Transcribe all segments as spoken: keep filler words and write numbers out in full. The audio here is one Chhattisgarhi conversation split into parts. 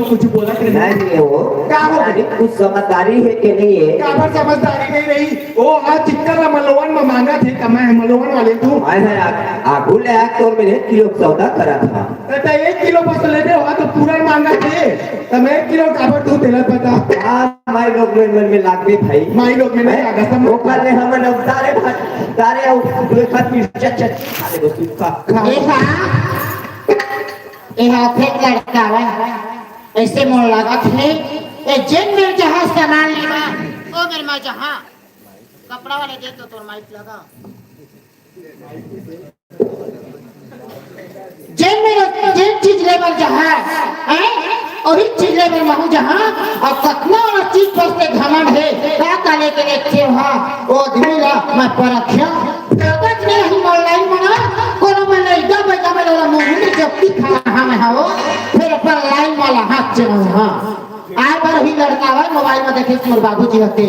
कुछ बोलत रहे। नहीं, नहीं, वो का हो गए? कुछ समझदारी हे कि नहीं हे? काबर समझदारी नहीं रही? ओ, आज चिक्कन ला मलोवन में मांगा थे, त मैं मलोवन वाले तू। मैं है आ-, आगू ले आ, तो मैं एक किलो सौदा करा था। त एक किलो बस लेते हो, तो पूरा मांगा थे, त मैं एक किलो काबर तू तेला पता। हाँ, माई लोग में मन में लाग भी भाई। माई लोग में नहीं लागा, सब वो लोग। कल ले हमन अब तारे भाई, तारे और दो एक हाथ मिर्चा चटनी खा ले बस उसका। खा। देखा? एहा फेंक लड़का हवय, अइसे मोर लागत हे, ए जेन मेर जहाँ सामान लेबा, ओ मेर मा जहाँ, कपड़ा वाले दे तो तोर माइक लगा। जेन मेर, जेन चीज लेबर जहाँ, हैं? अभी चीज लेबर महू जहाँ, अउ कतना वाला चीज पर से घमंड हे, का का लेके देखथे वहाँ, ओ आदमी ला मैं परखिया। कागज में ही online मना, कोनो में लइका बइका में लोला मुंह में जप्ती खाना हमें हावो, फिर ऊपर line वाला हाथ चला, हाँ। आए बार ही लड़का आवे, mobile में देखे मोर बाबूजी होते।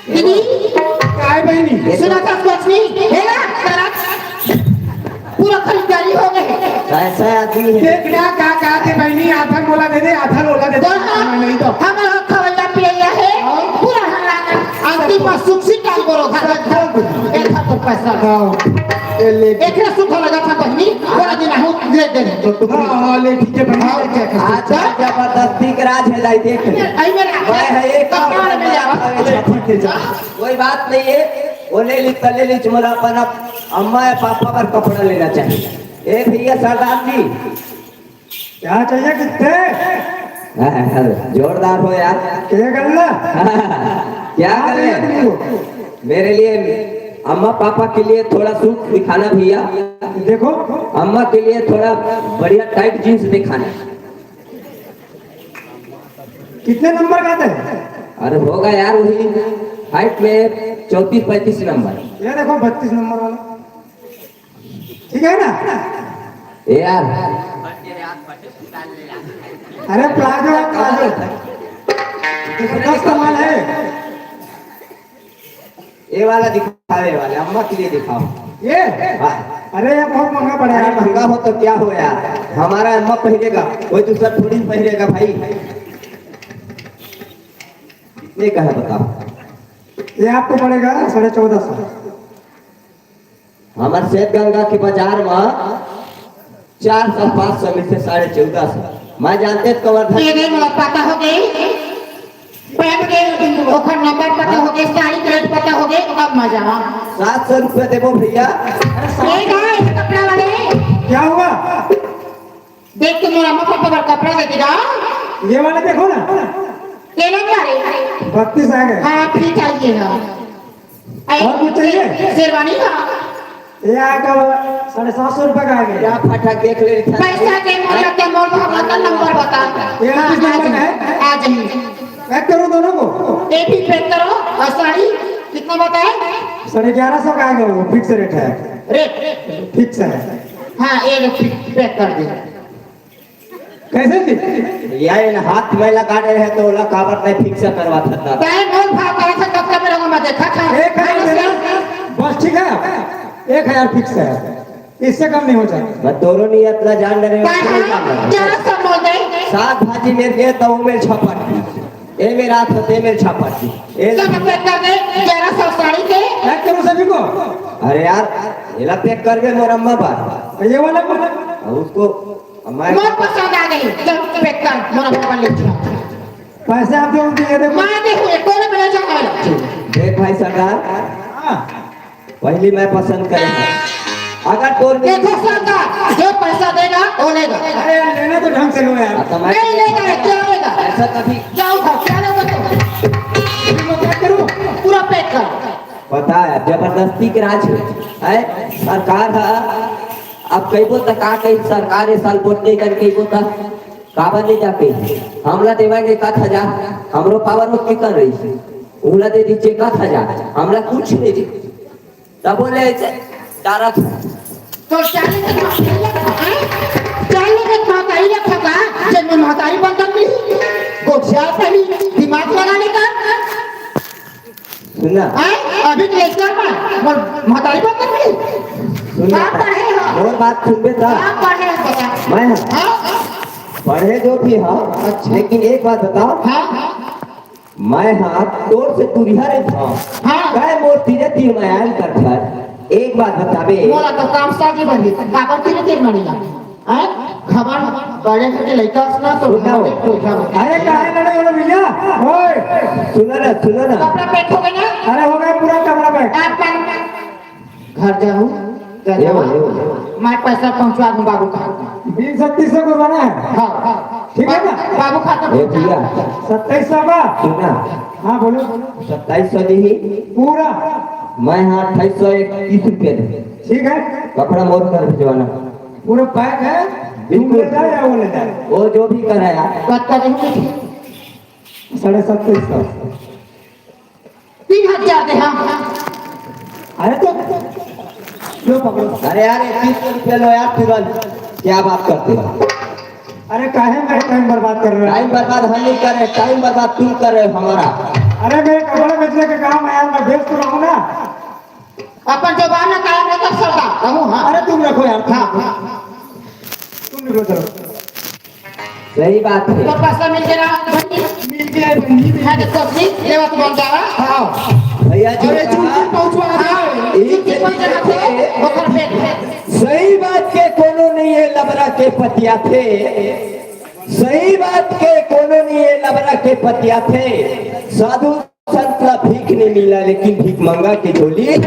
दीदी, काय बहिनी? सुना था कुछ नहीं? हे ना, तेरा पूरा खरीदारी हो गए। कैसा आदमी है? देख ना, का, का थे बहिनी, आधा मोला दे दे, आधा लोला दे दे। बोल ना। हाँ, नहीं तो। हमारा खवैया पियैया है, हाँ। पूरा हल्ला। अंतिम में सुख से काम करो, घर घर। एक हाथ पर पैसा। हाँ। ये ले। एक ना सुख लगा था बहिनी, पूरा दिन आहू ले दे। तो तुम हाँ, हाँ, ले, ठीक है बहिनी, हाँ। ले, क्या कर सकते हैं? आज जबरदस्ती के राज है, लाई देख ले। आई मेरा मैं है, एक कपाल में जावा। कोई बात नहीं है, वो ले ली, ले ली, मोला अपन अम्मा या पापा पर कपड़ा लेना चाहिए। ए भैया सरदार जी, क्या चाहिए, कितने? जोरदार हो यार। क्या करना? क्या कर रहे हैं? मेरे लिए, अम्मा पापा के लिए थोड़ा सूट दिखाना भैया। देखो, अम्मा के लिए थोड़ा बढ़िया tight jeans दिखाना। कितने नंबर का था? अरे होगा यार, वही height में चौंतीस पैंतीस नंबर। ये देखो, बत्तीस नंबर वाला, ठीक है ना? ए यार, अरे प्लाजो है, प्लाजो। जबरदस्त माल है। ये वाला दिखाओ, ये वाला अम्मा के लिए दिखाओ। ये? हाँ। अरे, ये बहुत महंगा पड़ा है। अरे, महंगा हो तो क्या हो यार, हमारा अम्मा पहनेगा, कोई दूसरा थोड़ी पहनेगा भाई। कितने का है बताओ? ये आपको पड़ेगा साढ़े चौदह सौ। हमार सेठ गंगा के बाजार में चार सौ पाँच सौ मिलथे, साढ़े चौदह सौ। मैं जानते तो कवर्धा ये दे, मोला पता हो गई, पैंट के ओखर नंबर पता हो गई, साड़ी के रेट पता हो गई, अब मजा आ। सात सौ रुपया देबो भैया। ये का है कपड़ा वाले? क्या हुआ? देख के मोला मत पर कपड़ा दे दिया। ये वाला देखो ना। ये ले क्या रे? बत्तीस आ गए। हाँ, फिट आइए ना। और कुछ चाहिए? शेरवानी का। ये आएगा साढ़े सात सौ रुपए का आ गया। क्या फटा देख ले रही था? पैसा के मोला के मोल भगवान का नंबर बता। ये हाँ, उनतीस नंबर का है? आ जाइए। पैक करो दोनों को। ये भी पैक करो और साड़ी कितना बताए? साढ़े ग्यारह सौ का आ गया, वो फिक्स रेट है। रेट? फिक्स है। हाँ, ये लो, फिक्स पैक कर दे। कैसे जी? यार, इन हाथ में लगा रहे हैं तो ओला काबर नहीं फिक्स करवा सकता? तैं मोर भाव करा था, कब का मेरा मत देखा था। एक हजार देना, बस ठीक है, एक हजार फिक्स है, इससे कम नहीं हो जाएगा। मैं दोनों नहीं इतना जान रहे हो, कहाँ? क्या समझ है? साग भाजी मेरे लिए तो वो मेरे छपट की, ये मेरा हाथ होते मेरे छपट की, ये सब पैक कर दे, ग्यारह सौ साड़ी के। पैक करो सभी को। अरे यार, ये ला पैक कर दे मोर अम्मा पर। ये वाला को। अब उसको अब मैं मत पसंद आ गई, चल पैक कर, मोर अम्मा पर ले चला। पैसे आप जो दिए थे, मैं नहीं हुए, कोने में ले जाओ। देख भाई सरदार, हाँ। पहली मैं पसंद करे था। अगर तोर में देखो सरदार, जो पैसा देगा, वो लेगा। अरे यार, लेना तो ढंग से लो यार। हाँ, तो मैं नहीं लेगा, क्या लेगा? ऐसा कभी जाओ घर, क्या लेगा तो? अभी मैं क्या करूँ? पूरा पैक कर। पता है, जबरदस्ती के राज है, है? सरकार है, अब कहिबो त का कही, सरकार ए साल वोट नहीं कर कहिबो त काबर नहीं जा कही? हमला देवाएंगे एक आध हजार, हमरो पावर में के कर रही है, उला दे दीजिए एक आध हजार, हमला कुछ नहीं दे। तब बोले ऐसे डारा था। तो चालीस के महतारी रखा है? चालीस के महतारी रखा था, जब मैं महतारी बनता नहीं, गोठिया पहली दिमाग लगाने का। सुनना। हैं? अभी तो लड़का बा, मोर महतारी बात कर रही। सुनना। आप पढ़े हो? मोर बात सुनबे त। आप पढ़े हो बता। मैं हाँ। पढ़े जो भी हा, अच्छा। लेकिन एक बात बताओ, हाँ। मैं हा तोर से दूरिहा रहिथंव। हाँ। काय मोर तीरे तीर मयाल करथस? एक बात बताबे। मोला तो काम सागी बनी, काबर तीरे तीर मनीला? हैं? खबर बड़े घर के लइका हस ना तो सुनाओ। अरे काहे लड़े हो भैया? ओए, सुनो ना, सुनो ना। कपड़ा पैक हो गया ना? अरे हो गया पूरा कपड़ा पैक। आप घर जाहूँ, घर ये जाहूँ। बोल, ये बोल। मैं पैसा पहुँचवा दूँ बाबू का। बीस छत्तीस सौ को बना है। हाँ, हाँ। ठीक है ना? बाबू खाता ए भैया, सत्ताईस सौ का? सुना। हाँ, बोलो। सत्ताईस सौ दी ही। पूरा? मैं हाँ अट्ठाईस सौ इक्कीस रुपये दे। ठीक है। कपड़ा मोर कर भिजवाना। पूरा पैक है? बिल्कुल। तुम ले जाओ या वो ले जाए? वो जो भी कराया। बात कर रही हूँ। साढ़े सत्ताईस सौ। तीन हजार दे, हाँ। अरे तो लो पकड़ो। अरे यार, इक्कीस सौ रुपये लो यार तुरंत। क्या बात करते हो? अरे काहे मैं टाइम बर्बाद कर रहे हो? टाइम बर्बाद हम नहीं कर रहे, टाइम बर्बाद तुम कर रहे हो हमारा। अरे मैं कपड़ा बेचने के काम आया, मैं बेच तो रहा हूँ ना। अपन जबान ना कायम रखो सरदार, कहूँ हाँ। अरे तुम रखो यार, हाँ, हाँ। तुम निकलो, चलो। सही बात है। तो पैसा मिल गया ना? मिल गया, मिल गया। हाँ, तो तब भी लेवा तो बन जा रहा। हाँ। भैया जी अरे, कहा, चुनचुन पहुंचवा दे। एक चुनचुन पहुंचवा दे। ओकर पेट में। सही बात के कोनो नहीं है, लबरा के पतिया थे। सही बात के कोनो नहीं है, लबरा के पतिया थे। साधु संत ला भीख नहीं मिला, लेकिन भीख मंगा के झोली। अब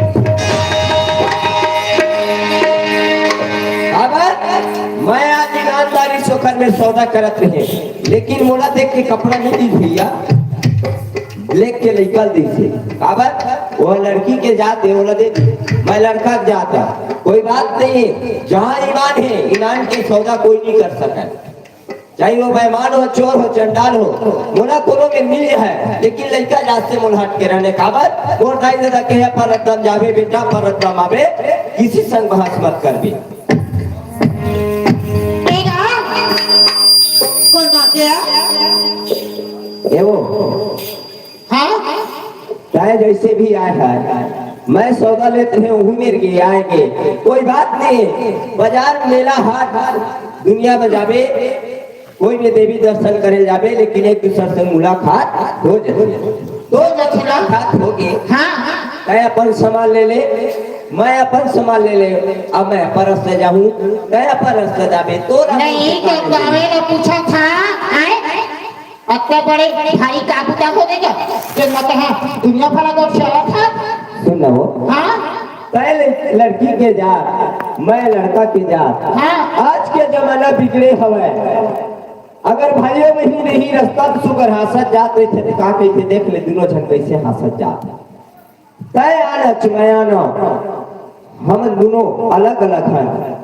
मैं आज ईमानदारी से ओकर में सौदा करत रहे, लेकिन मोला देख के कपड़ा नहीं दी भैया, लेके लइका ला दीसे। काबर? वो लड़की के जात है, ओला दे दी। मैं लड़का के जात है, कोई बात नहीं है। जहाँ ईमान है, ईमान के सौदा कोई नहीं कर सकता। चाहे वो बेईमान हो, चोर हो, चंडाल हो, मोला कोनो में मिल जाए, लेकिन लइका जात से मोला हट के रहने काबर। मोर दाई ददा कहे, "परत दम जाबे बेटा, परत दम आबे, किसी संग बहस मत करबे।" ए गा, कौन बात है? ए वो, हाँ? चाहे जैसे भी आए हैं, मैं सौदा लेते हैं, वही मेरे के आएंगे, कोई बात नहीं। बाजार, मेला, हाट, दुनिया में जाबे, कोई भी देवी दर्शन करे जाबे, लेकिन एक दूसरे से मुलाकात हो जाए। तो जब मुलाकात होगे, हाँ, हाँ। तय अपन सामान ले ले, मैं अपन सामान ले ले, अब मैं अपन रास्ते जाहूँ, तय अपन रास्ते जाबे, तो नहीं, तो गावे ला पूछा था, आए? अतका बड़े भारी का बुता हो देगा? ये मत हाँ, दुनिया भला को चला था। सुन ना वो। हाँ? पहले लड़की के जात, मैं लड़का के जात। हाँ। आज के जमाना बिगड़े हवय। अगर भाइयों में ही नहीं रस्ता तो सुगर हाँसत जात रहिथे, तो का कहिथे, देख ले दोनों झन कैसे हाँसत जात। तय आनच मैं आना, हम दोनों अलग-अलग हन।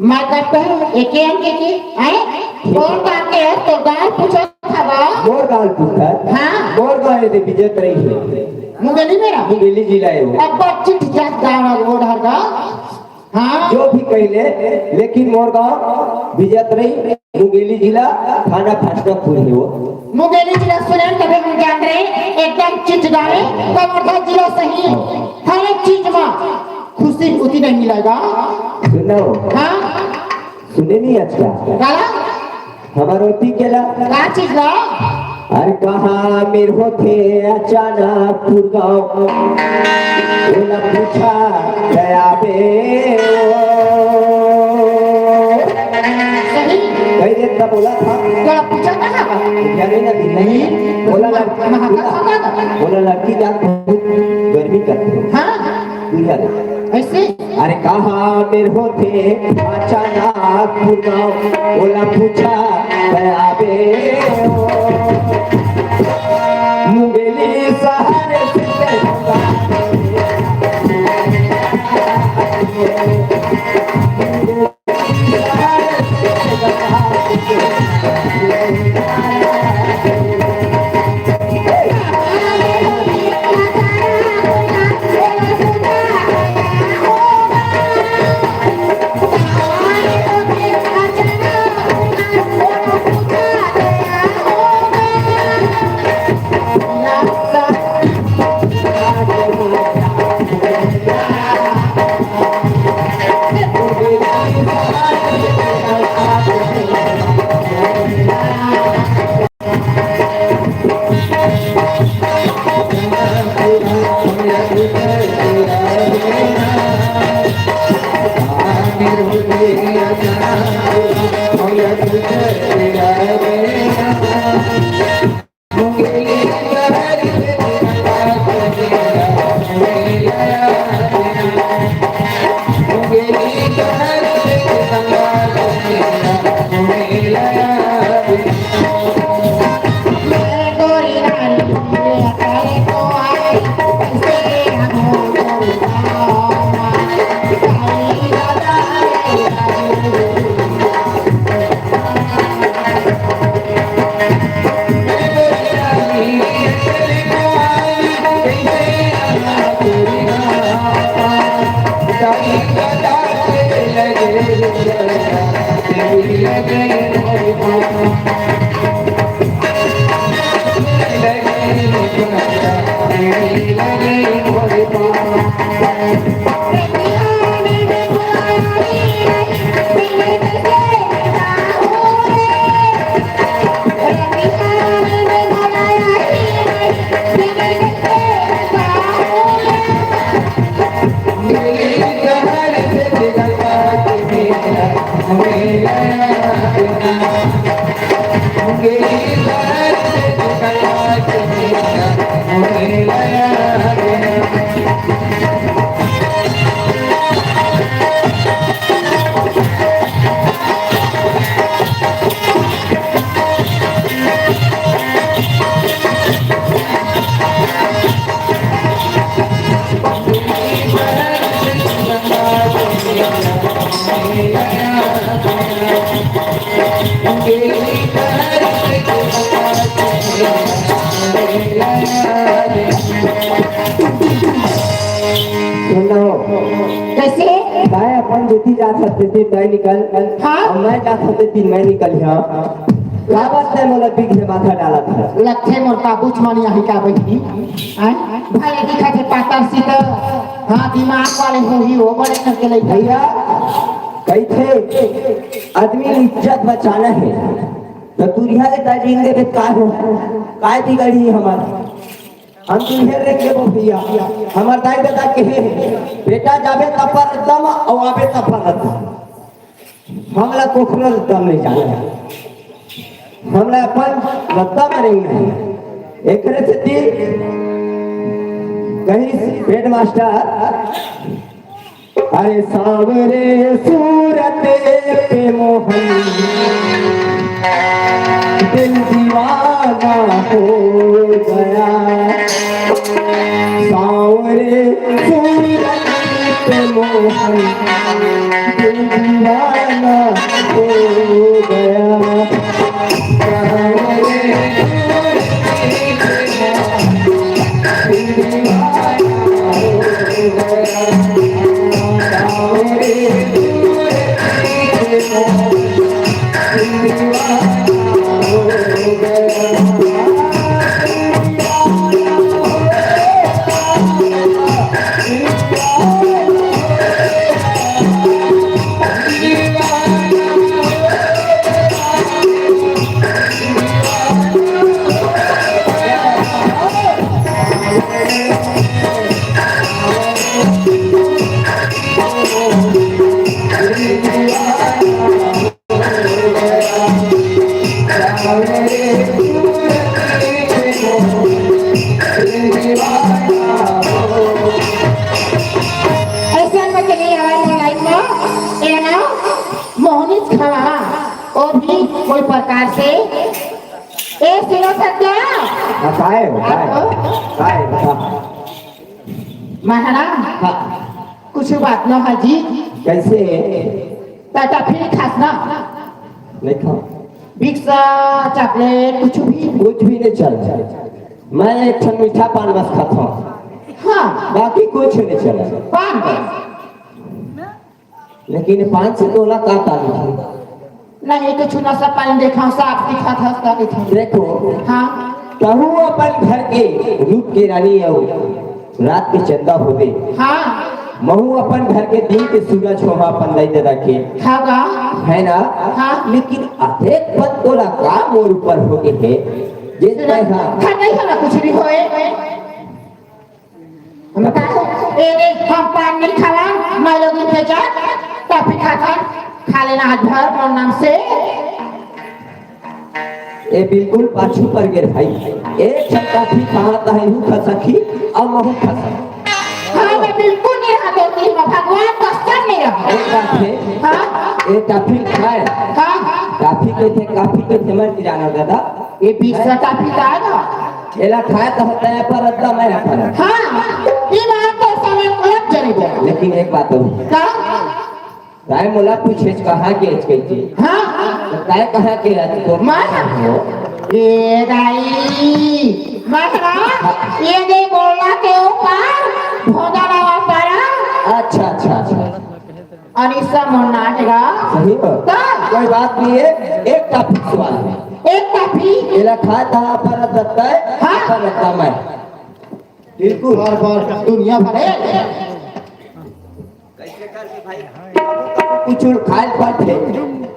मैं कहते हैं, एके अंक के, हैं? कौन का के है? तो गाँव पूछो था वो। मोर गाँव पूछत। हाँ। मोर गाँव ये दे विजय रही है। मुंगेली मेरा? मुंगेली जिला है वो। अब चिट जात गाँव है वो डहर का। हाँ। जो भी कहले, लेकिन मोर गाँव विजय रही। मुंगेली जिला, थाना भाजपापुर है वो। मुंगेली जिला सुने तबे हम जान रहे, एकदम चिट डाले, कवर्धा जिला सही। हर एक चीज में खुशी उतनी नहीं मिलेगा। सुनो। हाँ? सुने नहीं आज का? काला? हमार ओती केला। का चीज ला? अरे कहाँ मेर होथे अचानकपुर गाँव, ओला पूछा दया बे ओ। सही? कही दे तब बोला था। तोला पूछा था ना? क्या नहीं ना, नहीं। बोला लड़की, महाका खाना था। बोला लड़की जात बहुत गर्मी करते हो। हाँ? बुझा दे। ऐसे? अरे कहाँ मेर होथे अचानकपुर गाँव, ओला पूछा दया बे ओ। मुंगेली सहर से सुनो। कैसे? मैं अपन जती जात हस तेती तैं निकल। हाँ? अउ मैं जात हस तेती मैं निकल, हाँ? काबर तैं मोला बिगड़े माथा डालत हस? लगथे मोर काबूच म नइ आही का बहिनी? हैं? भले दिखत हे पातर सीतर, हाँ, दिमाग वाले होही, वो बड़े करके लइका। भैया, कहिथे, आदमी इज्जत बचाना हे, त दूरिहा ले तैं जीन देबे, काय हो? काय बिगड़ही हमर? हम तुंहर रेख लेबो भैया, हमर दाई ददा कहे हे, "बेटा जाबे त पर दम, अउ आबे त पर दम।" हमला कोखरो दम नइ जाने, हमला अपन रद्दा म नइ हे। एकरे सेती कहिस हेडमास्टर, अरे सांवरे सूरत पे मोहन दिल दीवाना हो गया। सांवरे सूरत पे मोहन दिल दीवाना हो गया। अइसन में चले आवा मोर लाइफ में, ए ना, मोहनीच खवा, वो भी कोई प्रकार से। ए, सुनो सत्या। हाँ, काय हो, काय? हाँ। काय, बता। महाराज, हाँ। कुछ बात ना है जी। कैसे? त टाफी खास ना? नइ खांव। बिक्सा, चॉकलेट, कुछ भी? कुछ भी नइ चल। मैं एक ठन मीठा पान बस खाथंव। हाँ। बाकी कुछ नइ चल। पान बस? लेकिन पान से तोला का ताल्लुक हे? नहीं, कुछ नशा पानी देखा, साफ दिखा था, उसका देखा। देखो, हाँ। तहूँ अपन घर के रूप के रानी अउ रात के चंदा होबे। हाँ। महूँ अपन घर के दिन के सूरज होहा अपन दाई ददा के। हाँ गा। है ना? हाँ। लेकिन अतेक पन तोला का मोर ऊपर हो गे हे, जे सुनो, मैं, हाँ। हाँ, नहीं होला, कुछ नहीं होए। हम का, ए, ए, हम पान नहीं खावन, मैं लोग इनके जा, टाफी खाथन, खा लेना आज भर मोर नाम से। ए बिल्कुल पाछू पर गे भाई। एक ठन टाफी खात हे, हूँ खसखी, अउ महूँ खसखी। हाँ, मैं बिल्कुल नहीं रहा देती हूँ, भगवान कसम नहीं रहा। एक बात है, हाँ? ए टाफी खाए। हाँ। टाफी कहिथे, काफी कहिथे, मैं नहीं जाना दादा। ये बीस का टाफी का है ना? एला खाए त होता है पर रद्दा मैं अपन। हाँ, ये बात तो साला गलत जनी बोला। लेकिन एक बात और। का? काय मोला पूछेच कहाँ गेच कहिके? हाँ। त काय कहाँ के आज तो मैं? हो? ए दाई, मत ना, ये दे बोला के ऊपर भोंदा लावा पड़ा। अच्छा, अच्छा, अच्छा। अनिसा मोर नाटेगा। सही हो। का? कोई बात नहीं है, एक टाफी सवाल है। एक टाफी? एला खाए त हाँ पर रद्दा है, हाँ। पर रद्दा मैं। बिल्कुल। बार बार दुनिया भर है। कुछ खाए पड़थे,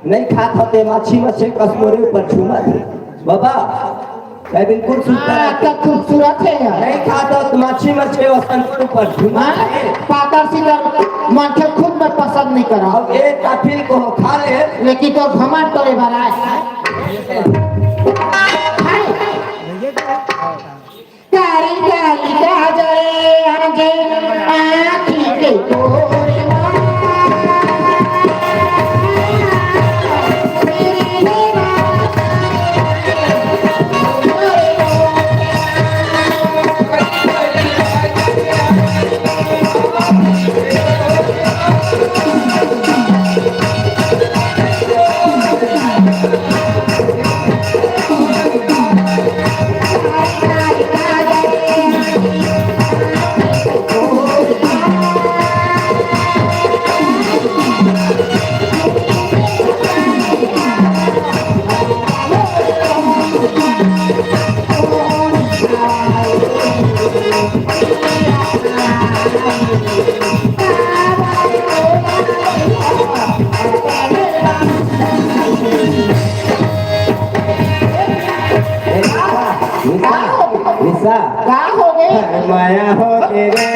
नहीं खात होते माछी मछली कसमोरे ऊपर झूमत हे। बाबा, मैं बिल्कुल सुंदर हाँ, है। तो खूबसूरत है यार। नहीं खाता तो माछी मछली वसन के ऊपर झूमत हाँ, है। पातर सीतर मनखे खुद मैं पसंद नहीं करा। अब एक काफिल को खा ले। लेकिन तो घमंड करे वाला है। हाय। कारी का निशा, निशा। का हो गे? अरे माया हो गे रे।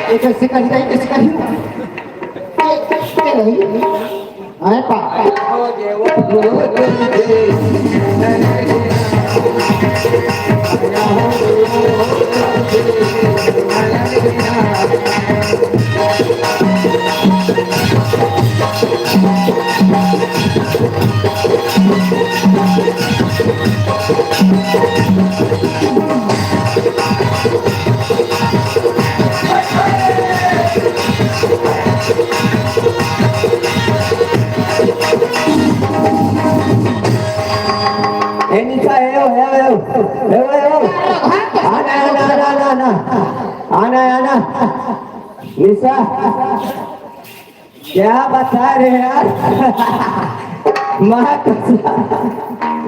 ये कैसे कही, ये कैसे कही? ये, ये नहीं। आए पा। ए निशा, ए ओ, ए ओ, ए ओ। ए ओ, ए ओ। आना, आना, आना, आना, आना। आना, आना। निशा। क्या बता रहे यार? माँ कसम,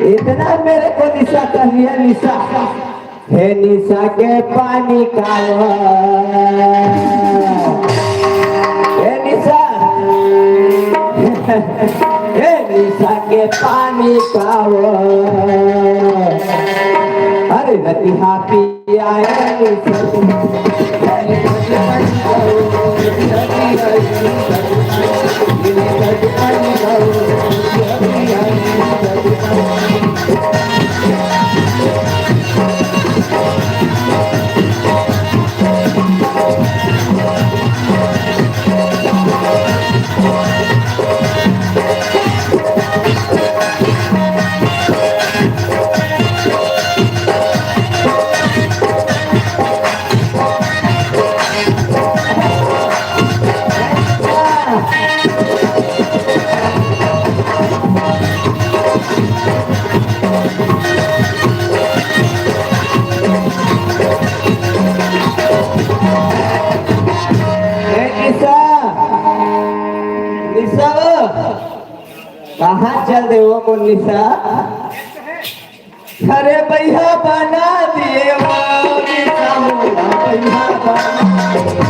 इतना मेरे को निशा कर लिया, निशा। हे निशा के पानी का वो। हे निशा, हे निशा के पानी का वो। अरे रतिहा पी ए निशा, निशा वो, कहाँ चल दे वो मोर निशा? अरे भैया बना दिए वो निशा मोला, भैया बना दिए।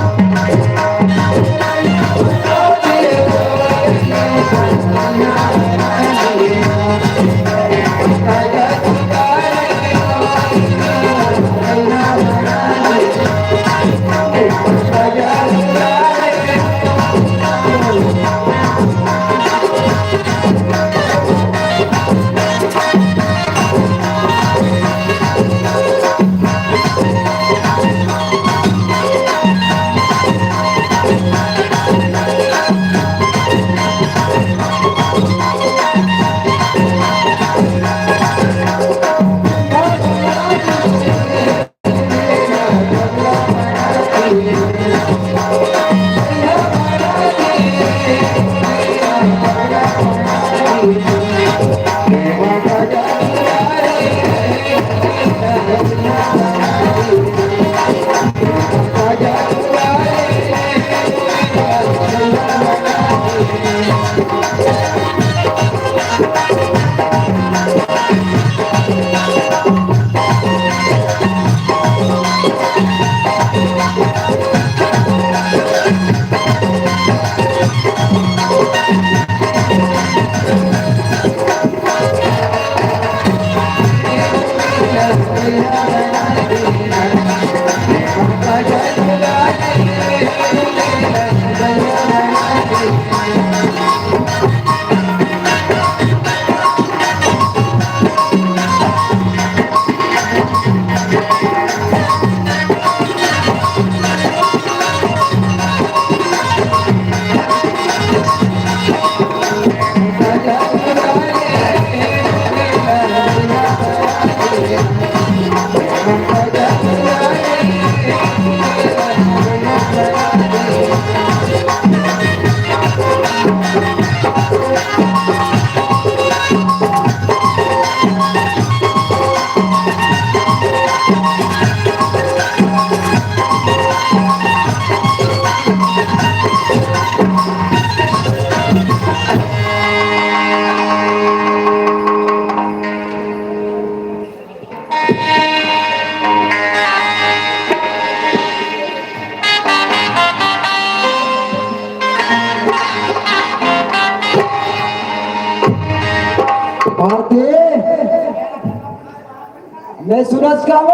नहीं सुनस का वो?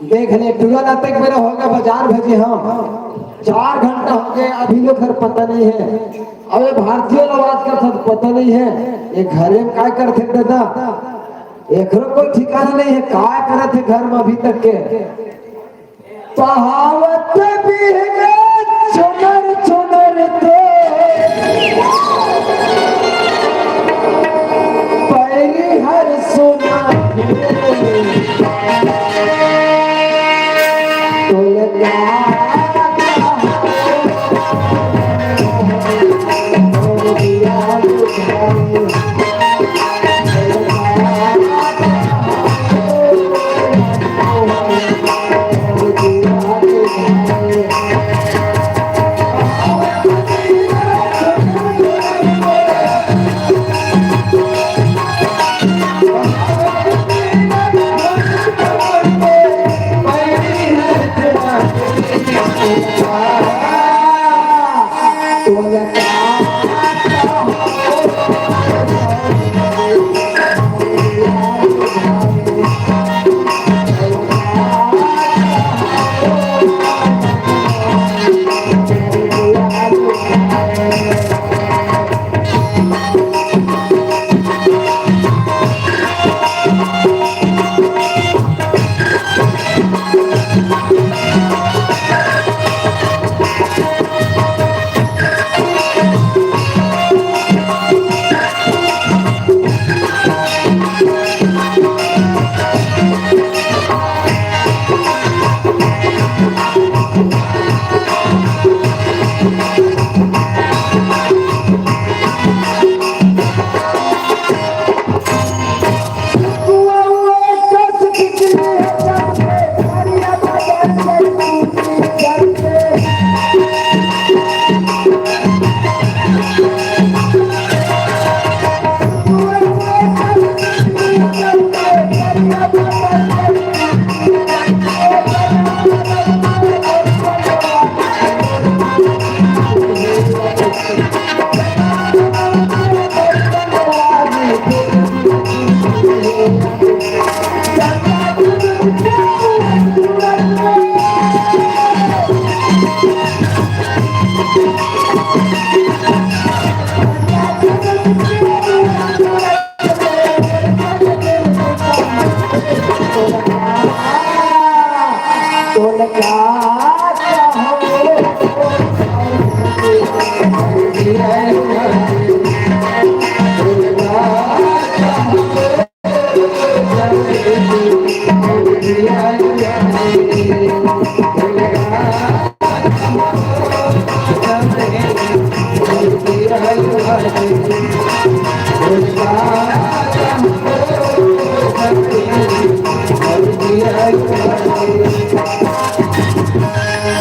देख ले, टूरा नाते के बेरा होगे, बाजार भेजे हम। चार घंटा होगे, अभी लोग घर पता नहीं है। अबे भारतीय लोग आजकल सब पता नहीं है, ये घरे में काय करथे दादा, एकरो कोई ठिकाना नहीं है, काय करत हे घर में अभी तक के। पहावत बिहने चुनर चुनर तो पैरी हर सोना।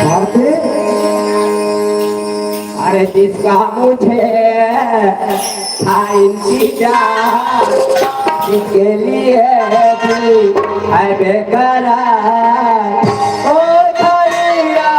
भारती, अरे जिसका मुझे था इंतजार, जिसके लिए दिल है बेकरार, ओ दरिया।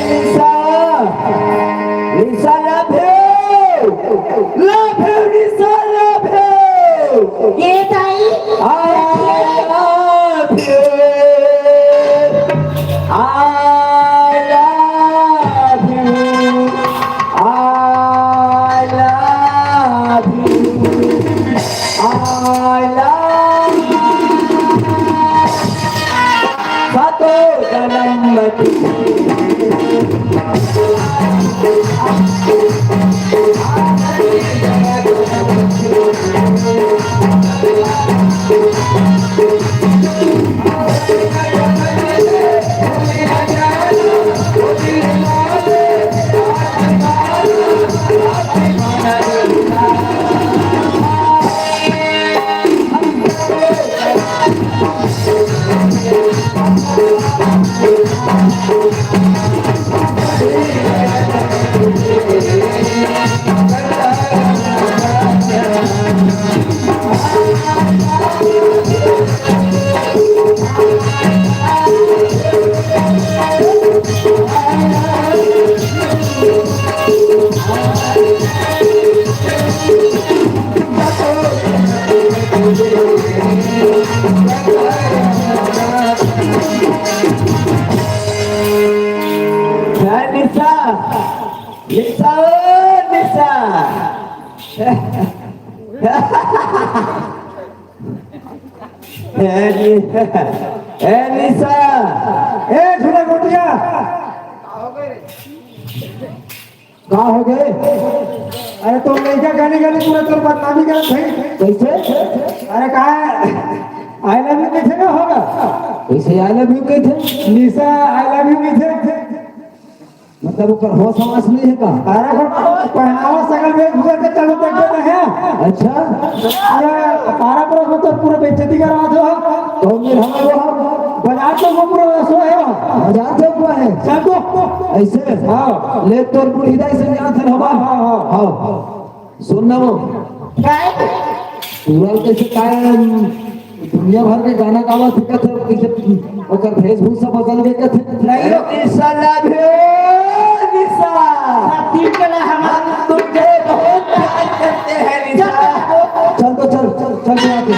निशा, निशा, love you। Love you, Nisha, love you। ये ताई। I love you। I love you। I love you। I love you। सातों जन्म में तुझे निशा, ओ निशा। ए नि-, ए निशा। ए झूला गोटिया। का हो गए? अरे तो लइका गाने गाने पूरा तोर बदनामी करत है। कैसे? अरे का I love you कैसे ना होगा? कैसे I love you कहते? निशा I love you कैसे? मतलब ओकर होश हवास नहीं है का? अरे वो पहनावा सकल में घुमा के चलो देखते तो है। अच्छा। पूरा पारा पूरा मतलब पूरा बेइज्जती करवा दो। तो मेरे हम वो बाजार तो वो पूरा वैसा है। बाजार तो वो है। चल तो। ऐसे? हाँ। ले तोर बुढ़ी दाई से यहाँ से हवा। हाँ, हाँ, हाँ। हाँ। सुन ना वो। काय? पूरा कैसे काय दुनिया भर के गाना गावा सीखत है, कैसे ओकर वेशभूषा बदल के कथे। नहीं हो। निशा love you, निशा। सब ठीक है ना, हम हम तुझे बहुत प्यार करते हैं, निशा। चल तो चल, चल, चल यहाँ पे।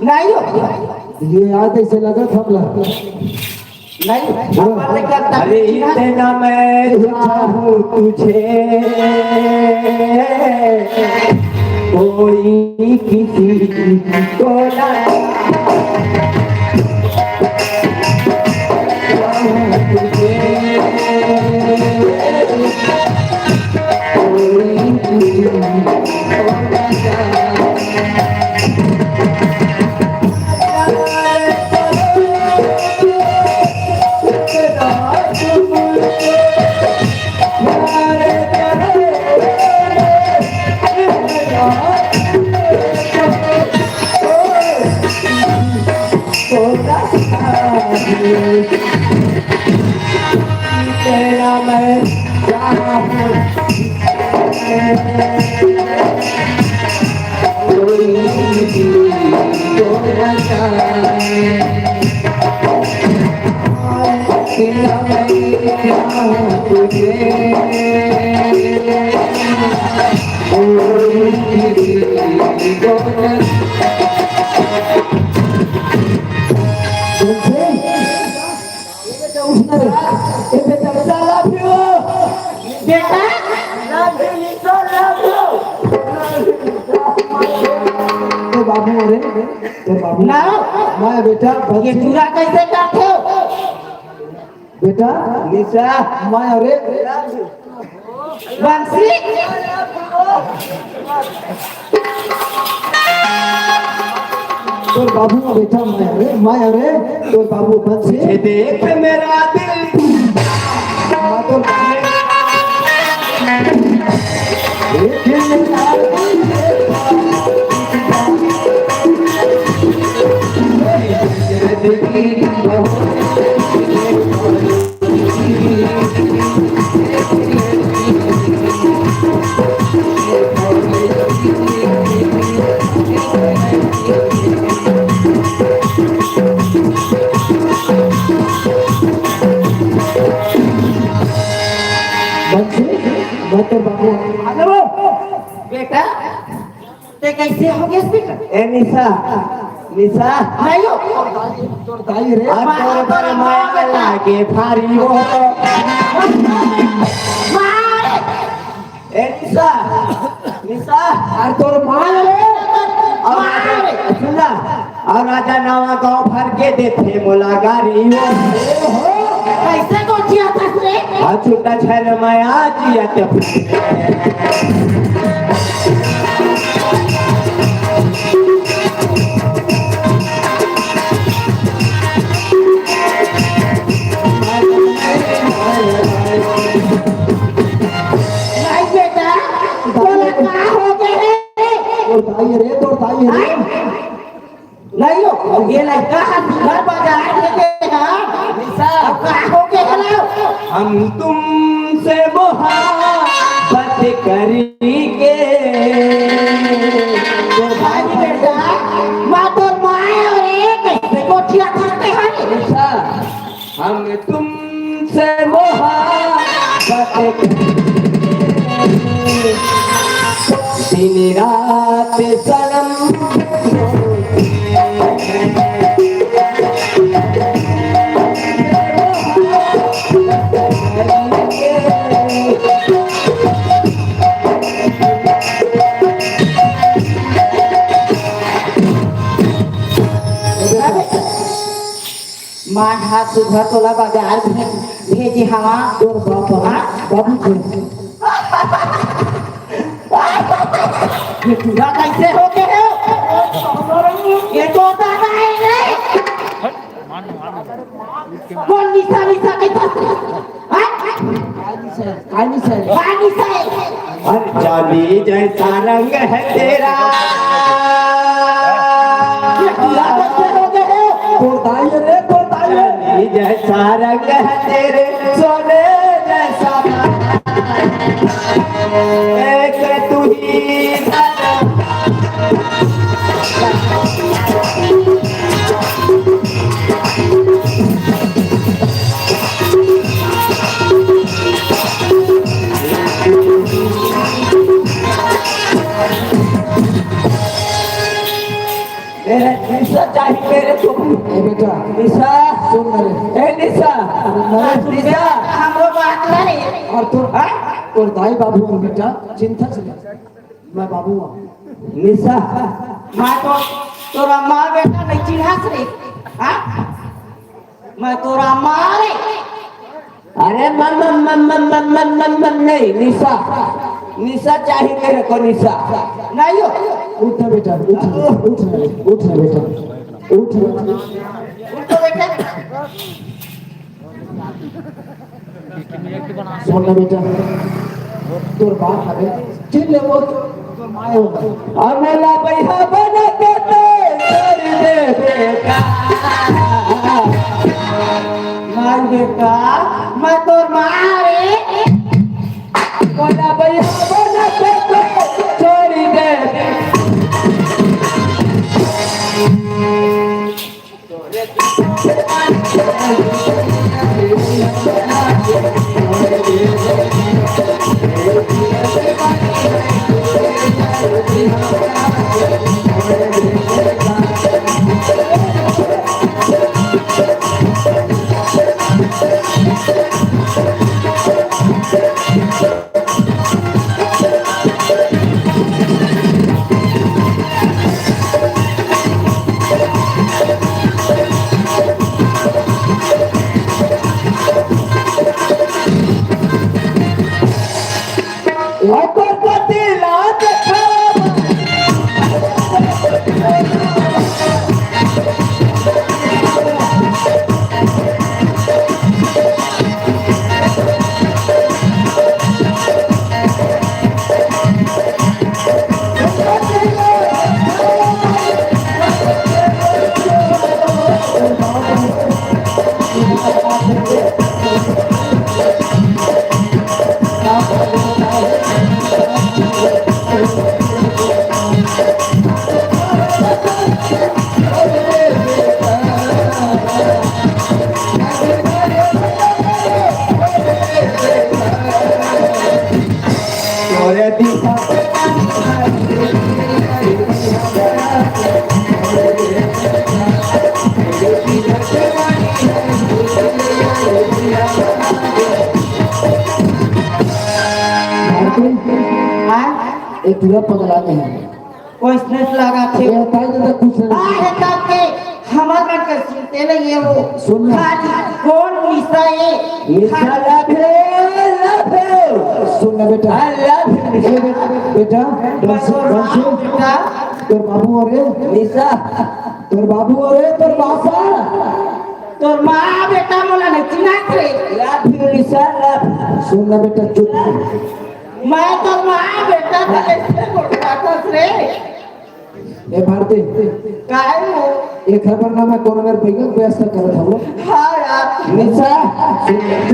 नहीं हो। ये याद ऐसे लगा था हमला। नहीं, अपन नहीं करता। अरे इतना मैं चाहूँ तुझे, कोई किसी को ना चाहूँ तुझे, कोई किसी को ना चाहूँ। तेरा मैं बेटा, love you, Nisha, love you। तो बाबू, अरे, तो बाबू, ना। मैं बेटा, ये बंसी। चूड़ा कैसे काटे हो? बेटा, निशा, मैं, अरे, बंसी। तोर बाबू बेटा मैं रे, मैं रे, तोर बाबू बंसी। ये देख मेरा दिल। मैं तोर बाबू। देख मेरा दिल। बंसी, मैं तोर बाबू। हेलो, बेटा, ते कैसे हो गया speaker? ए निशा, निशा। नहीं हो। तोर दाई रे। आ तोर बर माया लागे भारी हो। मार। ए निशा, निशा। आ तोर माया रे। और राजा, सुन ना, और राजा नवा गांव भर के देथे मोला गारी हो। ओहो, कैसे गोठियाथस रे? आ छुट्टा छै न मैं आ जिया के। नहीं हो, ये लड़का ह सुघर बजाए देते हैं। निशा। अब का हो के हलो? हम तुमसे मोहब्बत करेंगे। तो भाई बेटा, माँ तो माए और एक, देखो, ठीक करते हैं। निशा। हम तुमसे मोहब्बत करेंगे, दिन रात सनम। माँ हाथ सुघर तोला बाजार भे-, भेजे हवा। तोर बाप हा? बाबू जी। ये पूरा कैसे हो गए हो? ये तो दादा है रे। कौन निशा, निशा कैसा? हाँ? काली से, काली से। काली से। अरे चांदी जैसा रंग है तेरा। ये पूरा कैसे हो गए हो? तोर दाई रे, तोर दाई। चांदी जैसा रंग है तेरे, सोने जैसा एक तू ही। ए, निशा चाहिए मेरे को। ए बेटा, निशा। सुन ना रे। ए निशा। सुन ना रे। निशा। हमरो बात नहीं। और तोर, हाँ? तोर दाई बाबू हन बेटा, चिंता से मत। मैं बाबू हूँ। निशा। मैं तो तोरा माँ बेटा नहीं चिन्हास रे। हाँ? मैं तोरा मारे। अरे मम, मम, मम, नहीं, निशा। निशा चाहिए मेरे को, निशा। नहीं हो। उठ ना बेटा, उठ ना, उठ ना, उठ ना बेटा, उठ ना। उठ तो बेटा। सुन ना बेटा, तोर बाप हवे, चिन ले वो, तोर माय हो। अमला भैया बना के तो छोड़ दे बेटा। माय बेटा, मैं तोर माँ रे। अमला भैया बना के तो छोड़ दे। ओकर कति लाज खराब। हाँ? ये पूरा पगला नहीं है। कोई स्नेह लगा थे। ये ताई दादा कुछ नहीं। आ, ये तब के हमर मन के सुनते नहीं है वो। सुन ना। खाली कौन निशा है? निशा खाली love है, love है। सुन ना बेटा। I love you, निशा। ये बेटा, बेटा, मैं तो बंसी, राम बंसी। बेटा। तोर बाबू हो रे। निशा। तोर बाबू हो रे, तोर बासा। तोर माँ बेटा मोला नहीं चिन्हात रे। Love you, Nisha, love। सुन ना बेटा, चुप। मैं तोर माँ बेटा का ऐसे बोलता था रे। ए भारती, काहे हो? एक खबर ना, मैं कोनो मेर बैगन व्यवस्था करत हूँ। हाँ यार। निशा,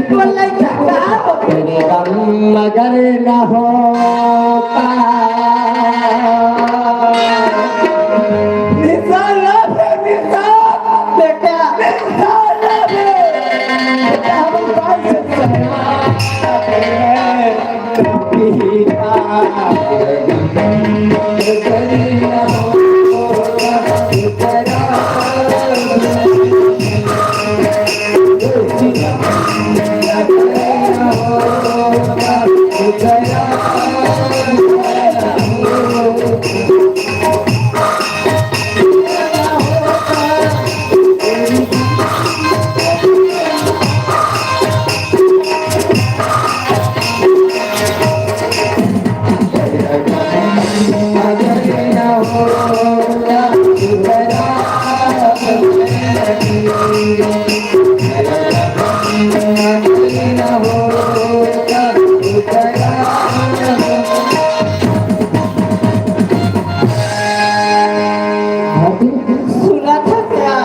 बोल ले, क्या, क्या हो गया? तेरे गम अगर ना होता। निशा, love है, निशा। बेटा, निशा, love है। बेटा, हम बात से सुना था क्या?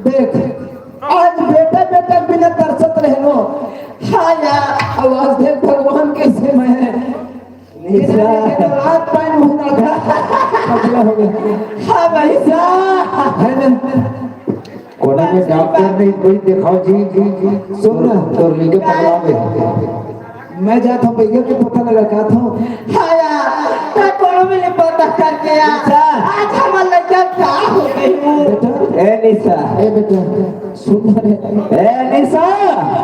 देख, आज बेटा बेटा बिना तरसत रहे हो। हाँ यार। अब आज देख भगवान कैसे मैं निशा। हाथ पैर मुंह ना था। पगला हो गया। हाँ भाई। निशा। है ना? कोना में डॉक्टर नहीं, कोई दिखाओ जी, जी, जी। सुन ना। तोर लइका पगला गए। मैं जात हूँ, भैया के पता लगा का था। हाँ यार, मैं कोनो में ले पता करके आ। निशा। आज हमर लइका का हो गई हूँ। बेटा। ए निशा। ए बेटा, सुन ना रे। ए निशा।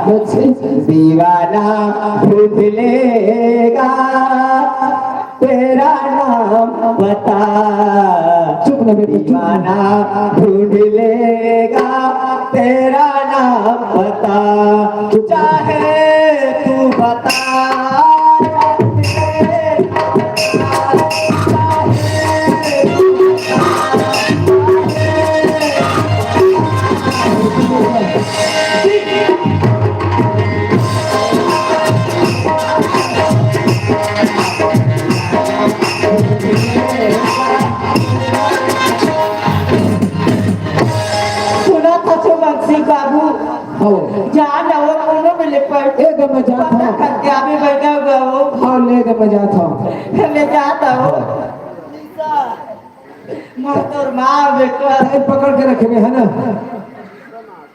बच्चे। दीवाना ढूंढ लेगा तेरा नाम पता। चुप ना बेटा, चुप ना। दीवाना ढूंढ लेगा तेरा नाम पता, चाहे तू बता। सुना था छो बंसी बाबू। हाँ। जा ना वो कोनो में ले पर। ए तो मैं जात हूँ। करके अभी बैठा हुआ वो। हाँ, ले तो मैं जात हूँ। ले जाता हो। मैं तोर माँ बेटा। टाइम पकड़ के रखे है ना।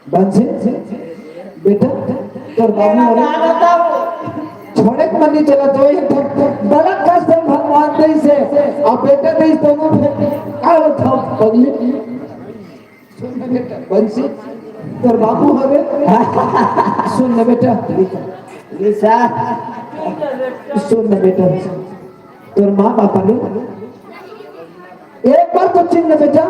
बंसी, बेटा, तोर बाबू तेरा हो रे। नाम बताओ। छोड़े के मन नहीं चला, तो ये तो बड़ा कष्ट है भगवान दे से। अब बेटा दे तो वो फिर का होता पगली? सुन ना बेटा, बंसी, तोर बाबू हो रे। सुन ना बेटा, निशा, सुन ना बेटा, तोर माँ बाप ने एक बार तो चिन्ह बेटा।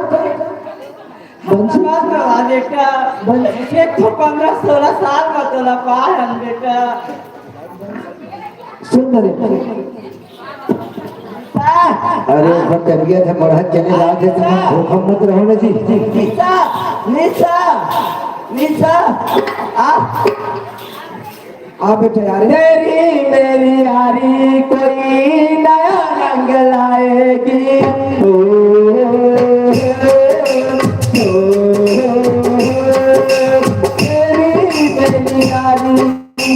बंसी। बात करवा बेटा। बंसी। एक तो पन्द्रह सोलह साल का तोला पा हम बेटा। सुन ना रे। अरे, ओकर तबीयत है, बढ़त चले जात है, तुम धोखा मत रहो ना जी। निशा, निशा, निशा, आ। आ बेटा यार। तेरी मेरी यारी कोई नया रंग लाएगी। ओ, ओ, ओ, तेरी मेरी यारी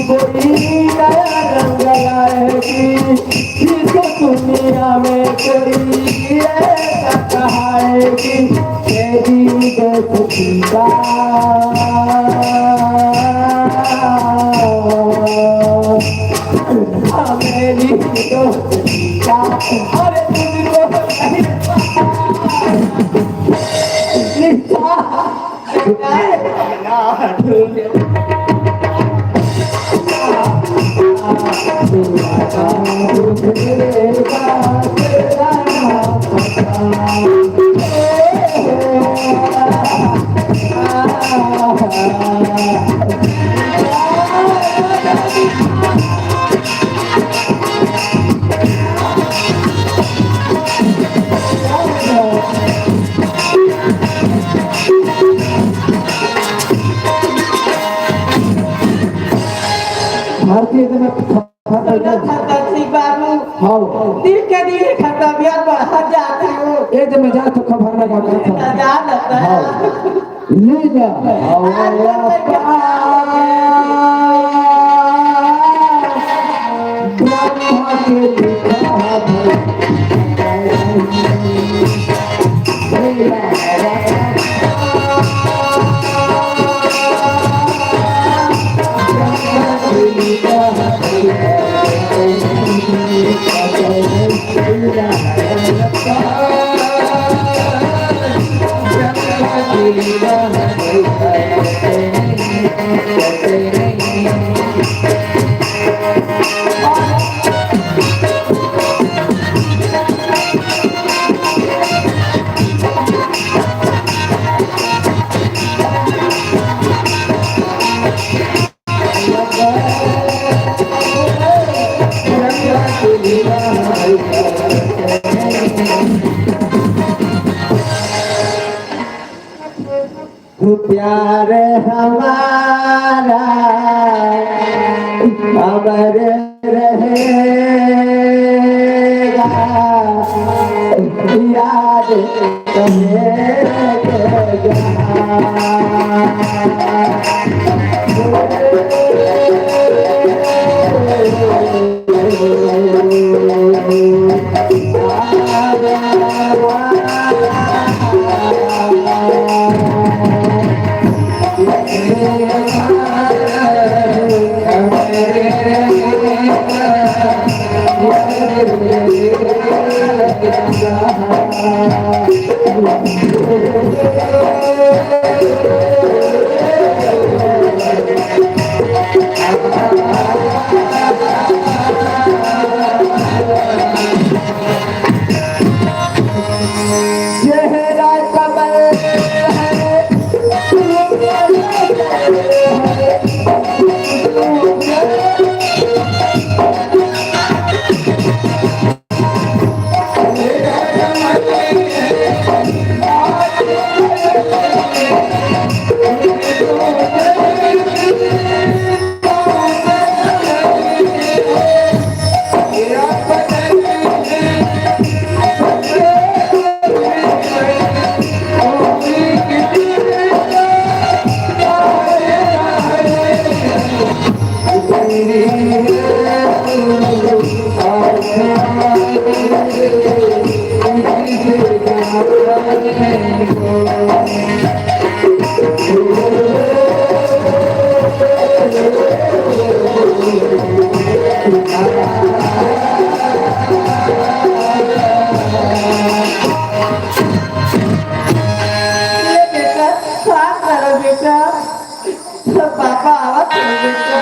कोई नया रंग लाएगी। इस दुनिया में कोई ऐसा कहाएगी। तेरी दोस्ती का, मेरी दोस्ती का, अरे तुझको नहीं पता। भारतीय जनता पार्टी। सुना था तुलसी बाबू। हाँ। दिन के दिन एकर तबियत बढ़त जात हे। ए, जब मैं जात हूँ, खबर लगा करत हूँ। जा लगता है। हाँ। ले जा। ब्रह्मा के लिखा है। प्यार हमारा अमर रहेगा, याद रहेगा। चेहरा कमल है। ये बेटा, का करो बेटा? सब पापा आवत है बेटा।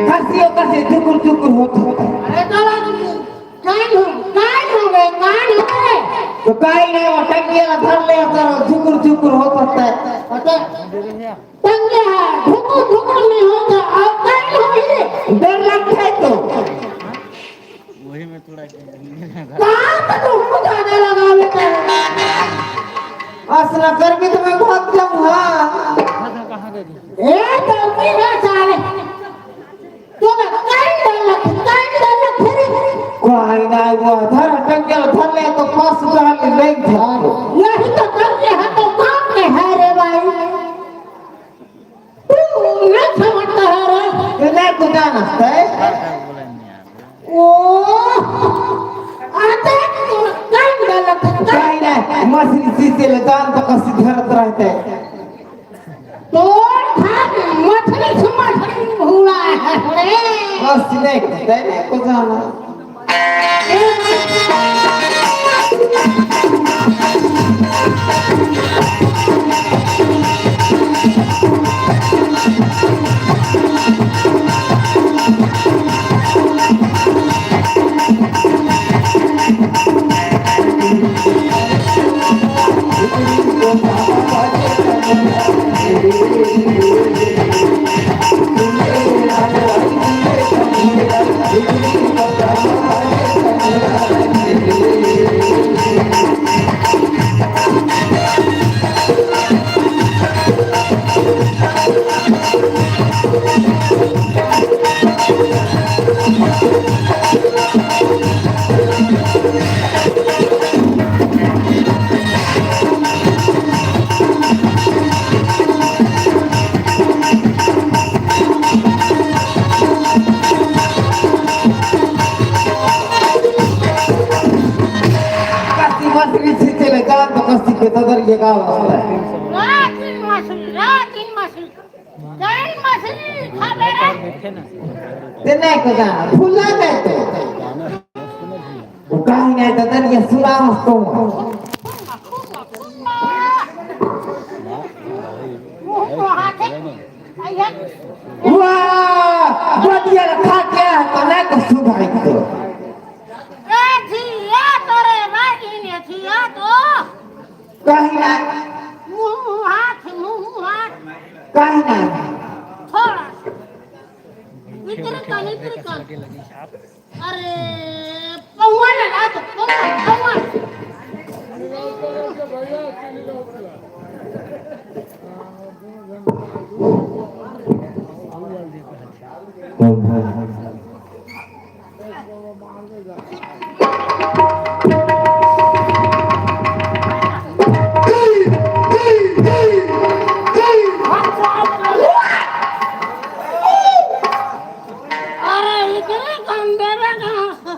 कसियो कसे धुकुर धुकुर होत होत। अरे काला धुकुर, कान हो, कान हो रे, कान हो रे। तो काई नहीं, वो टंगिया ला धर ले, सर, धुकुर धुकुर होत होत है। अच्छा। टंगिया है, धुकुर धुकुर नहीं होता, और कान हो ही रे। डर लगता है तो। वही में थोड़ा कहाँ पे तुमको जाने लगा बेटा? असना कर भी तुम्हें बहुत जम, हाँ। ए, तो भी ना साले। तुम्हें कहीं डर लग, कहीं डर लग, फिर, फिर। कोई ना, वो धर, टंगल धर ले तो पास उतार ले, नहीं धर। यही तो करते हैं, तो काम में है रे भाई। तू नहीं समझता है रे। ये नहीं कुदाना है। काहे ना, मछली सींचे ले जान तो कसी धरत रहते। तोर खात मछली से मछली भूला है रे। बस नहीं, तेरे को जाना। कसी मछली सींचे ले जान तो कसी के ददर ये गाँव होता है। रातिन मछली, रातिन मछली, कौन मछली खाबे रे? ते नहीं को जाना, भूला गए तो। वो कहीं नहीं ददर ये सुना मस्तो। मुंह को हाथे, आइए। वाह, बढ़िया रखा क्या है, तो नहीं को सुधाई को। ए जिया तोरे भाई ने जिया तो। कहीं ना। मुंह हाथ, मुंह हाथ। कहीं ना। थोड़ा सा। इतने कम, इतने कम। अरे, पौवा लगा तो, पौवा, पौवा। अरे, इतने गंदे में कहाँ से?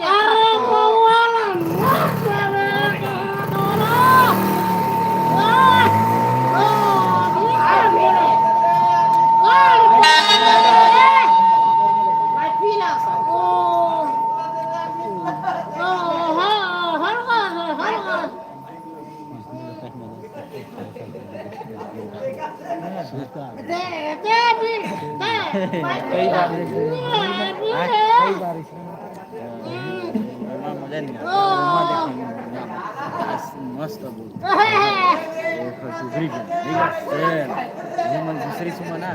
अरे, बउआ ला, मत करे, कहाँ दोनों? मस्त बोल। दूसरी सुमन, दूसरी सुमन ना।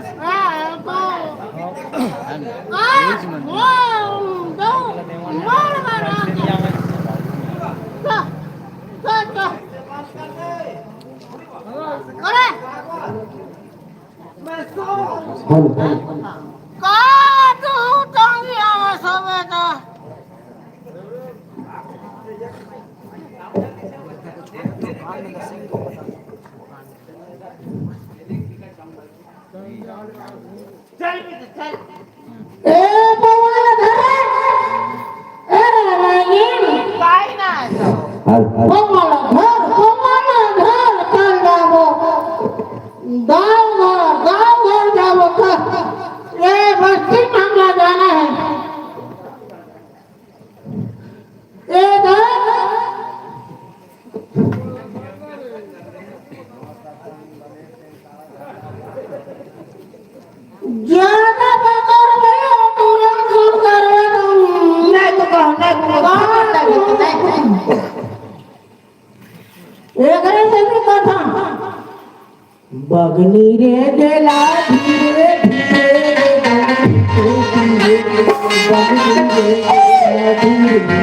चल बेटा, चल। ए, पवन धर। ए, रामायण। काय ना आता? हल, हल। पवन धर, पवन धर, चल जाबो। गाँव घर, गाँव घर जाबो, चल। ये बस्ती मामला जाना है। ए, धर। ज्यादा बकर भैया, तुरंत सुन करवे तुम। नहीं तो कहो, नहीं तो कहो, नहीं तो कहो। एकरे से भी कथा। बगली रे गेला धीरे धीरे, बगली रे गेला धीरे।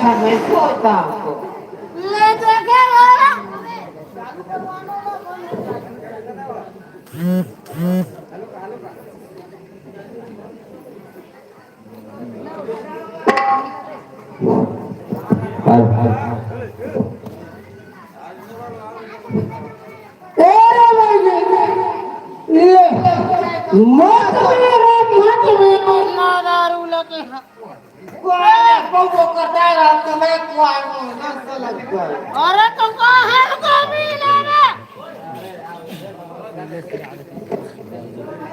मैं सोचता हूँ। ले देखे वाला। ए रे भाई, ले, मत मेरा, मत मेरा। ना दारू लगे। कोई नहीं, बहु को करता है, रात को मैं कुआं में ना सलग गए। अरे तो कहाँ है वो भी ले रे?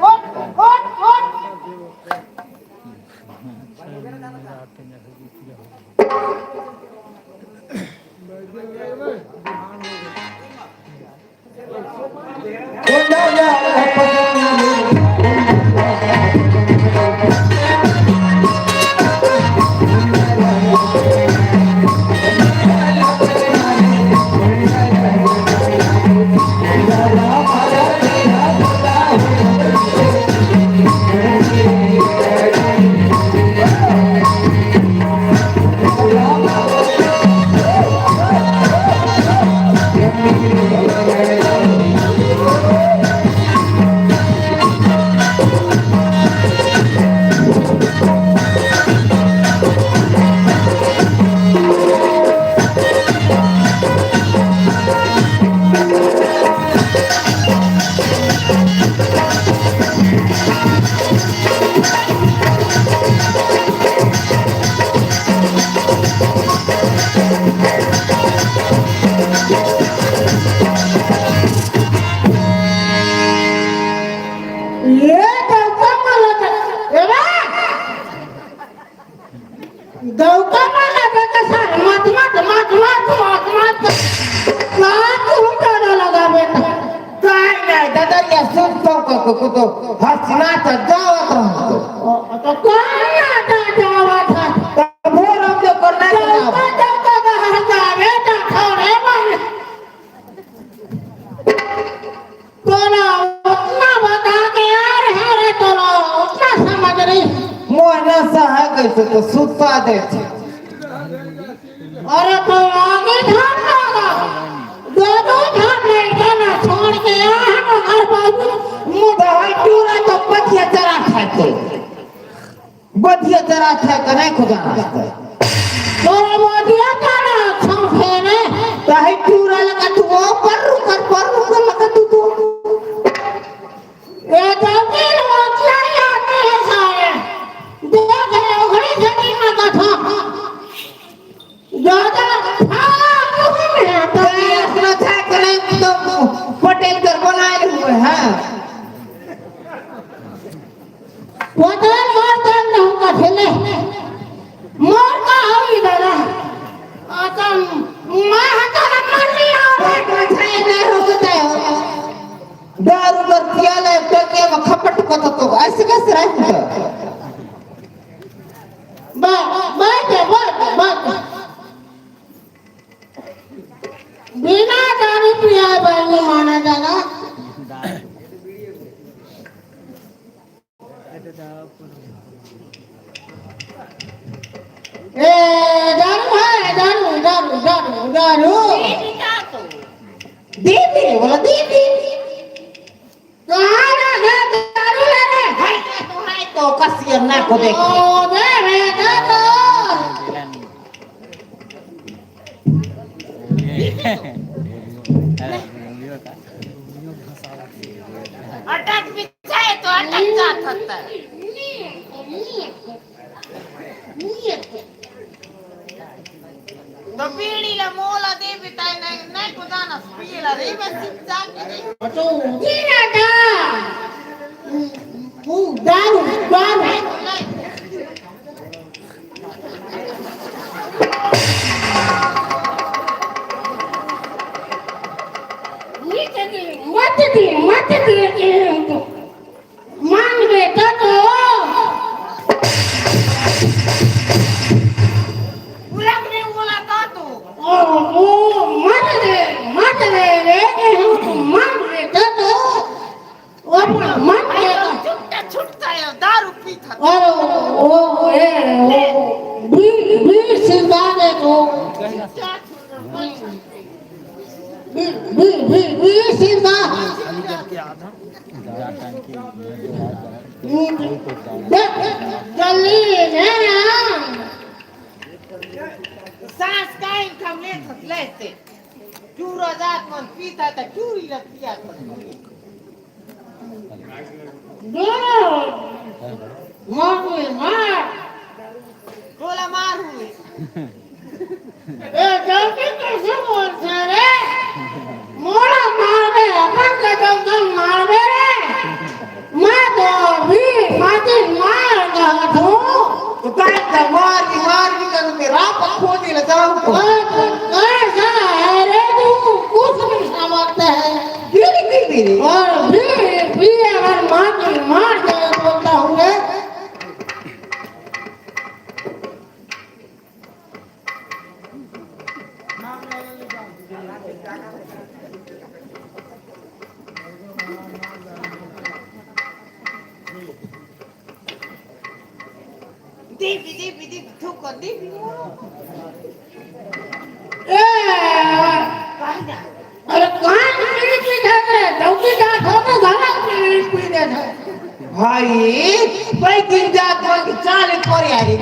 उठ, उठ, उठ। ये तो कमल, ए बा! दौका मारा बेटा सर, मत, मत, मत। का तू डरा लगा बेटा? काय नाही दादा, या सुन तो को, को, को तो हंसना तो जावत रहतो। ओ, तो कौन आता जावत है? तो भोर हम जो करना है तो दौका, दौका का हंसा बेटा, थोड़े मन। तोला उतना बता के यार है रे, तोला उतना समझ रही। मोहना सहा कैसे तो सुता दे। अरे तो आगे धान लगा। दो दो धान लगा ना छोड़ के यहाँ ना घर बाबू। मुदा है पूरा तो पतिया चरा खाते। बधिया चरा थे कने खुदा नाचते। तोरा बधिया चरा छौंके ने। ताही टूरा लगा तू ओ पर्रू कर, पर्रू कर लगा तू तू। ए जमीन वो क्या याद है सारे। देख रे उघड़ी जमीन में कथा। दादा, हाँ, मुँह में आता है। अपना था कने तो पटेल कर बनाए हुए हैं। पटेल मार दे ना कथले। मार का हमी दादा। आता मैं हता मर लिया। कोई कोई छाई नहीं हो सकता है। दारू कर पिया ले, टके में खपट को तो, तो ऐसे कैसे रह सकता? बा-, बा-, बा-, बा-, बा-, बिना दारू पिया बहन माना जाना। ए, दारू है, दारू, दारू, दारू, दारू। दीदी, बोला दीदी। कहाँ ना गए दारू लेने? हाय, तो हाय, तो कसियर ना को देख। ओ, दे रे, दे तो। अटक बिछाए तो अटक जात हता। तो बीड़ी ला मोला दे बिताए नहीं, नहीं को दाना पीला रे, बस चिंता की नहीं। तो दीना दा। वो दारू, दारू। मत दे, मत दे, मत दे। मांग बेटा तो। पूरा नहीं बोला था तो। ओ, ओ, मत दे, मत दे रे, मांग बेटा तो। ओ, मत दे। छुट्टा, छुट्टा है, दारू पीता। ओ, ओ, ए, ओ, बी, बी। सिंदा देखो। बी, बी, बी, बी सिंदा। दे, जल्दी ले आ। सास का इनका में थकले से। चूरा जात मन पीता त चूरी रखिया। मार, मार। टोला मार हुए। ए, गलती कैसे बोलते रे? मोला मार दे, अपन के गलती मार दे रे। मैं तो अभी माचिस मार रहा हूँ। तो काय का मार की, मार की करूँ, मैं राप खोज ले जाऊँ। कैसा है रे तू? कुछ नहीं समझता है। गिरी, गिरी, गिरी। और भी, भी अगर माचिस मार के बोलता हूँ रे। देवी, देवी, देवी, थूक कर देवी। ए! अरे, कहाँ की बीड़ी पी रहे थे? डौकी जात हो तो घरा की बीड़ी पी रहे थे। भाई, भाई, दिन जात हो कि चाले पर यारी।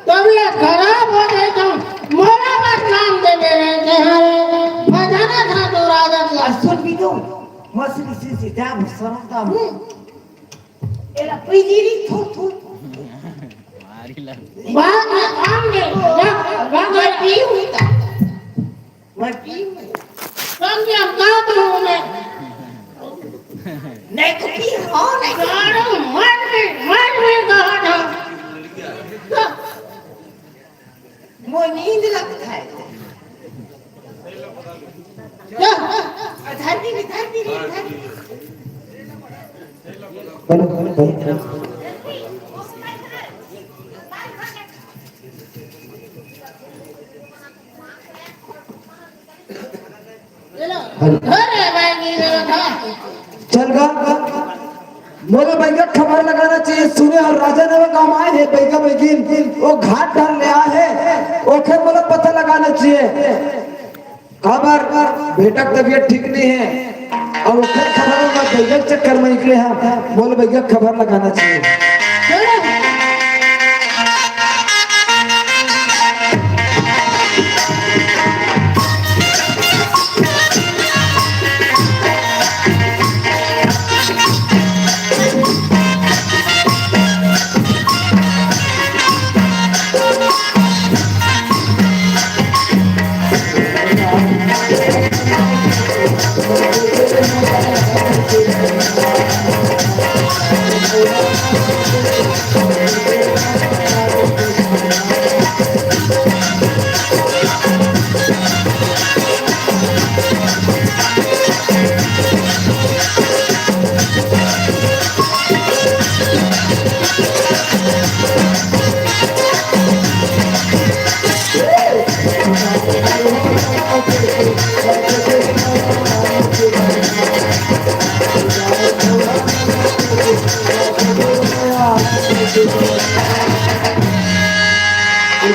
तबीयत खराब हो गई तो मोला बदनाम दे दे रहे थे। अरे, बजाना था तो राजा जी। आ, सुन भी दो, मछली से, से जाम, सरम का। एला पी ली री, थू, थू। मारी ला। बात में काम दे, ना, ना, मैं पीऊँ। मैं पीऊँ। काम दे, अब कहाँ करूँ मैं? नहीं तो पी, हाँ, नहीं तो। गाड़ो, मर भी, मर भी कहा था। मोर नींद लगत हे। धर भी, धर भी, धर भी। चल गा, मोला बइगा खबर लगाना चाहिए। सुने हो राजा नवा गाँव आए हे, बइगा बइगिन, वो घाट डार ले आए हे, ओखर मोला पता लगाना चाहिए। काबर बेटा के तबीयत ठीक नहीं हे, अउ ओखर खबर में बइगा के चक्कर में निकले हे, मोला बइगा खबर लगाना चाहिए।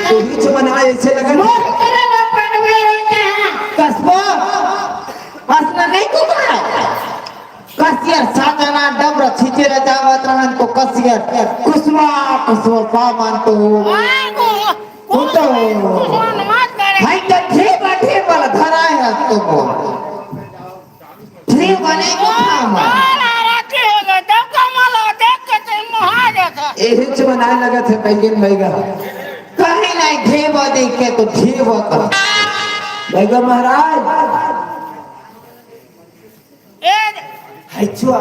तोही चमन आए ऐसे लगन। मोर करे ला पड़वे रहते हैं। कसबो, हंसना नहीं तू कहा। कसियर साजना डबरा छिचेरा जावत रहन तो कसियर कुसुमा कुसुमा पावन तो। आए को, कुछ तो। कुछ मत करे। भाई तो ढेबा ढेबा ला धराए हस तो वो। ढेबा नहीं को खामा। और आरती हो गए, जब कमल हो, देख के तो मोहा जाता। एही चमन आए लगत हे, कहिए न भइगा। कहीं नहीं ढेबा देख के तो ढेबा का। भइगा महाराज। ए, है छुआ,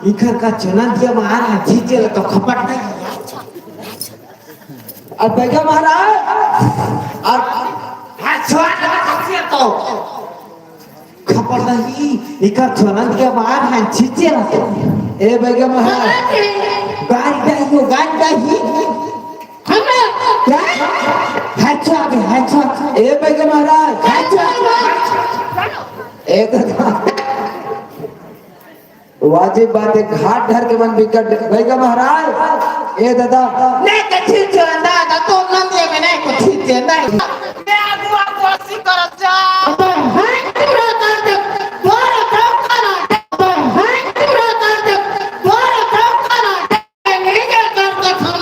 इखर का चुनंतिया मार है, जीते ला तो खपट नहीं। अब भइगा महाराज, अब है छुआ, तो खपट नहीं, इखर चुनंतिया मार है, जीते ला तो। ए भइगा महाराज, गाय दही हो, गाय दही। हमें क्या? अच्छा भी, अच्छा। ए भइगा महाराज, अच्छा। ए दादा। वाजिब बात हे, घाट डहर के मन बिकट। भैया महाराज, ए दादा, नहीं तो ठीक है, दादा, तो नंदिया में नहीं को ठीक है, नहीं।